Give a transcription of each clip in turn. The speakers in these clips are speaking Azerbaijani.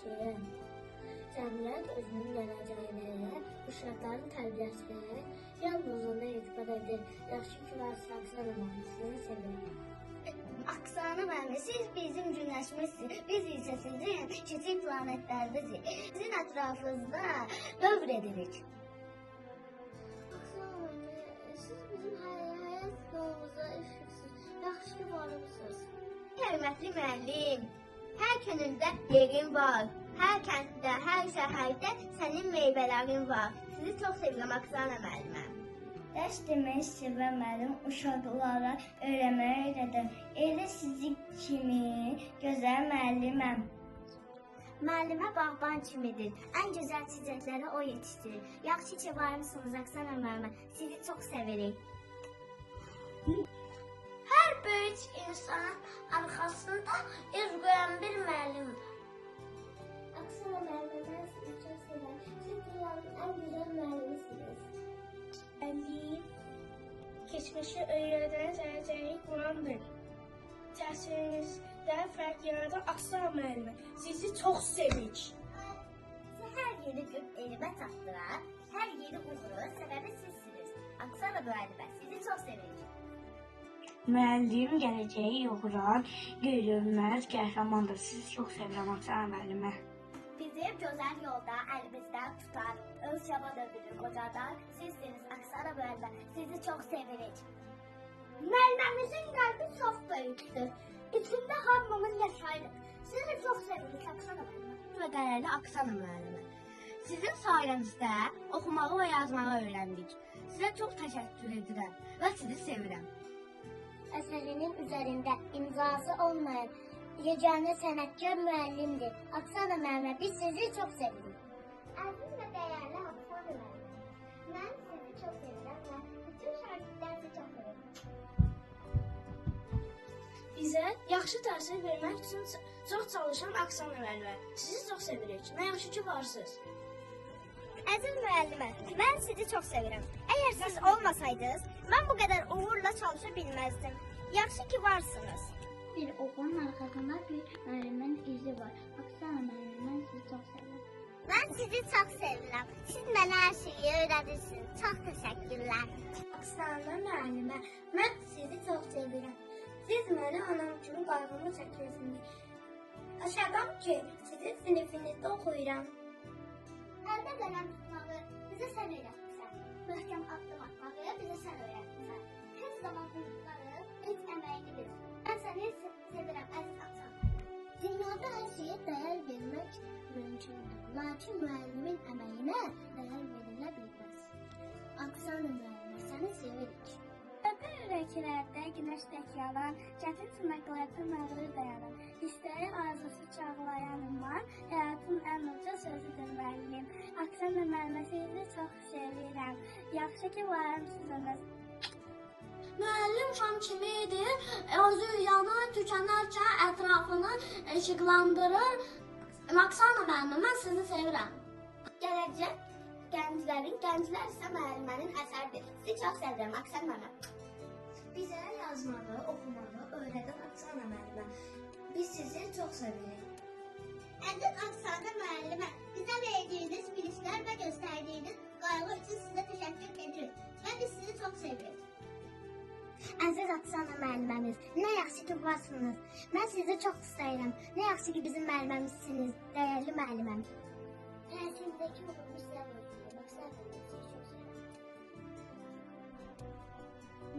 ki, cəmiyyət özünün gələcəyini, uşaqların tərbiyəsini yalnız ona etibar edir. Yaxşı ki, varsınız Aksana müəllimə, sizi sevirik. Aksana müəllimə, siz bizim günəşimizsiniz, biz isə sizin kiçik planetlərimizik. Sizin ətrafınızda dövr edirik. Aksana müəllimə, siz bizim həyat yolumuza işıqsınız. Yaxşı ki, varımsınız. Hörmətli müəllim, hər könüldə yerin var. Hər kənddə, hər şəhərdə sənin meyvələrin var. Sizi çox sevirəm Aksana müəllimə. Dərs deməyi sevən müəllim uşaqlara öyrənməyi öyrədir. Elə sizi kimi gözəl müəlliməm. Müəllimə bağban kimidir. Ən gözəl çiçəkləri o yetişdirir. Yaxşı ki, varmısınız Aksana müəllimə. Sizi çox sevirik. Hər böyük insanın arxasında iz qoyan bir müəllim var. Aksana müəllimə, mən sizi çox sevirəm. Siz dünyanın ən gözəl müəllimisiniz. Müəllim, keçmişi öyrədən, gələcəyi qurandır. Təsirinizdə fərq yaradan Aksana müəllimə, sizi çox sevirik. Sizi hər yeri güb elmə çatdıran, hər yeri uğurun səbəbi sizsiniz. Aksana müəllimə, sizi çox sevirik. Müəllim gələcəyi yoğuran, görünməz qəhrəmandır. Sizi çox sevirəm Aksana müəllimə. Bizi gözəl yolda əlimizdən tutar, öz cavan ömrünü qocadan sizsiniz Aksana müəllimə, sizi çox sevirik. Müəlliməmizin qəlbi çox böyükdür. İçində hamımız yaşayırıq. Sizi çox sevirik Aksana müəllimə. Və dəyərli Aksana müəllimə, sizin sayənizdə oxumağı və yazmağı öyrəndik. Sizə çox təşəkkür edirəm və sizi sevirəm. Əsərinin üzərində imzası olmayan yeganə sənətkar müəllimdir. Aksana müəllimə, biz sizi çox sevirik. Əziz və dəyərli Aksana müəllimə, mən sizi çox sevirəm və bütün şagirdlər sizi çox sevirəm. Bizə yaxşı təsir vermək üçün çox çalışan Aksana müəllimə, sizi çox sevirik. Nə yaxşı ki, varsınız. Əziz müəllimə, mən sizi çox sevirəm. Əgər siz olmasaydınız, mən bu qədər uğurla çalışa bilməzdim. Yaxşı ki, varsınız. Bir oğlun arxasında bir müəllimin izi var. Aksana müəllimə, mən sizi çox sevirəm. Mən sizi çox sevirəm. Siz mənə hər şeyi öyrədirsiniz. Çox təşəkkürlər. Aksana müəllimə, mən sizi çox sevirəm. Siz mənə anam kimi qayğımı çəkirsiniz. Şadam ki, sizin sinifinizdə oxuyuram. Əldə qələm tutmağı bizə sən öyrətmisən. Möhkəm addım atmağı bizə sən öyrətmisən. Heç zaman unutmarıq öz əməyini biz. Mən səni sevirəm, əziz Aksana. Dünyada hər şeyə dəyər vermək mümkündür. Lakin müəllimin əməyinə dəyər verilə bilməz. Aksana müəllimə, səni sevirik. Öpür ürəklərdə günəş tək yalan, çətin sınaqlarda məğrur dayanan, istəyi arzusu çağlayan ümman, həyatın ən uca sözüdür müəllim. Aksana müəllimə, sizi çox sevirəm. Yaxşı ki, varımsınız. Müəllim şam kimidir, özü yanar, tükənərkən ətrafını işıqlandırır. Aksana müəllimə, mən sizi sevirəm. Gələcək gənclərin, gənclər isə müəllimənin əsəridir. Sizi çox sevirəm, Aksana müəllimə. Bizə yazmağı, oxumağı öyrədən Aksana müəllimə, biz sizi çox sevirik. Əziz Aksana müəllimə, bizə verdiyiniz biliklər və göstərdiyiniz qayğı üçün sizə təşəkkür edirik və biz sizi çox sevirik. Əziz Aksana müəlliməmiz, nə yaxşı ki varsınız. Mən sizi çox istəyirəm. Nə yaxşı ki bizim müəlliməmizsiniz, dəyərli müəlliməm. Təhsildəki uğurumu sizə borcluyum. Aksana müəllimə, sizi çox sevirəm.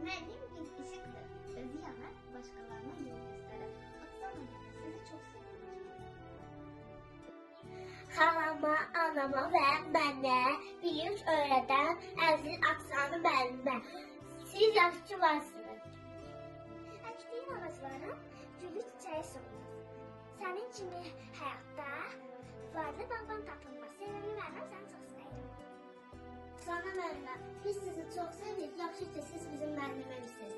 Müəllim bir işıqdır. Özü yanar, başqalarına yol göstərir. Aksana müəllimə, sizi çox sevirik. Xalama, anama və mənə bilik öyrədən əziz Aksana müəllimə, siz yaxşı ki varsınız. Əkdiyin ağacların gülü çiçəyi solmaz. Sənin kimi həyatda varlı bağban tapılmaz. Sevimli müəlliməm, səni çox istəyirəm. Aksana müəllimə, biz sizi çox sevirik. Yaxşı ki, siz bizim müəlliməmizsiniz.